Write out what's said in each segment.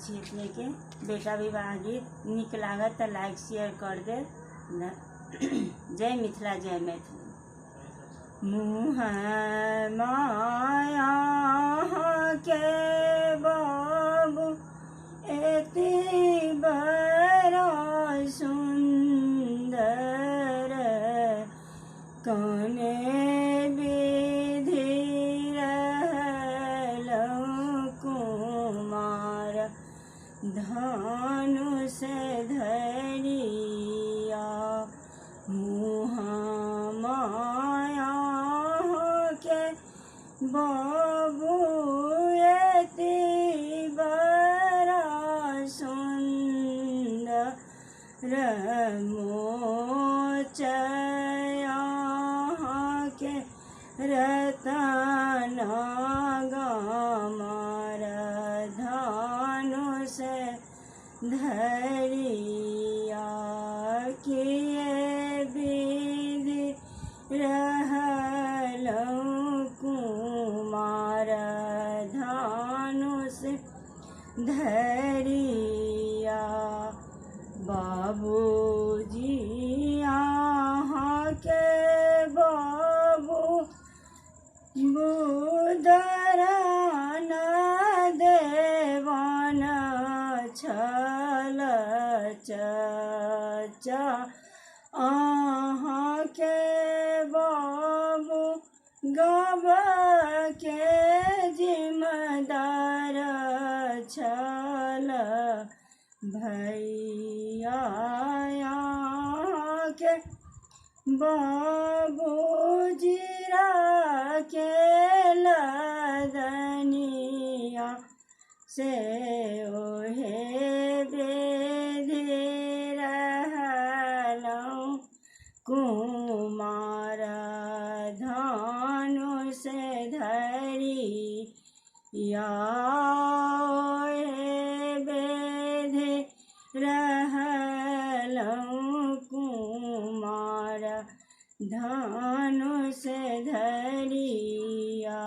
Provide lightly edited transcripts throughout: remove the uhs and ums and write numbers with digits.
छी अपनेके बेटा विवाह गीत। नीक लागत तऽ लाइक शेयर कर देब। जय मिथिला, जय मैथिली। मुँह माया के बाबू एति बड़ा सुन्दर, कने विधि रहलहुँ कुमार धनुष धरिया। मुँह माया के बाबू एति बड़ा सुन्दर, मोचया के रतन गमार धनुष धरिया। किए विधि रहलहुँ कुमार धनुष धरिया। बाबूजी अहाँके बाबू बुदरन देवान छल, चचा अहाँके बाबू गबके जिम्मेदार छल, भैया के बाबूजी के लदनिया से ओहे बेधि रहलहुँ कुमार धनुष धरि या बेधि रहलहुँ कुमार धनुष धरिया।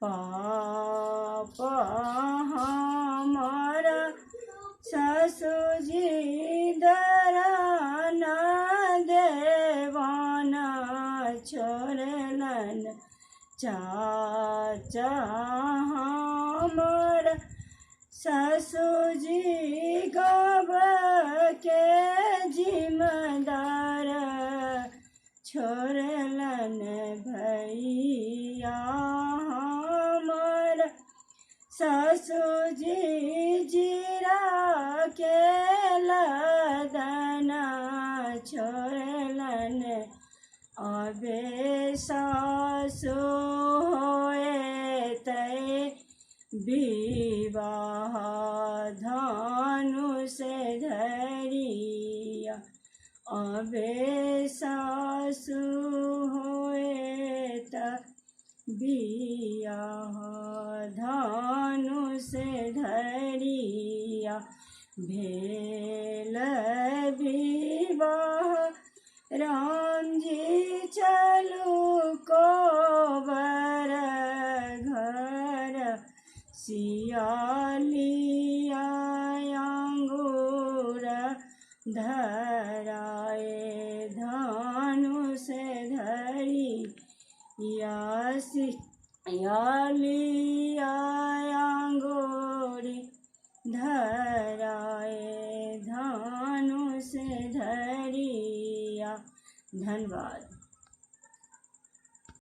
पापा हमार ससुजी दराना देवाना छोड़लन, चाचा हमर ससुजी गब के जिम्मेदार छोड़लन, भैया हमर ससुजी जीरा के लदना छोड़लन। अबे सासु होएतै विवाह धनुष धरिया, अबे सासु होएत बियाह धनुष धरिया। भेल विवाह रामजी चलू कोबर घर, सियालिया अंगूर धराए धनुष धरी या, सियालिया अंगूर धराए धनुष धरिया। धन्यवाद।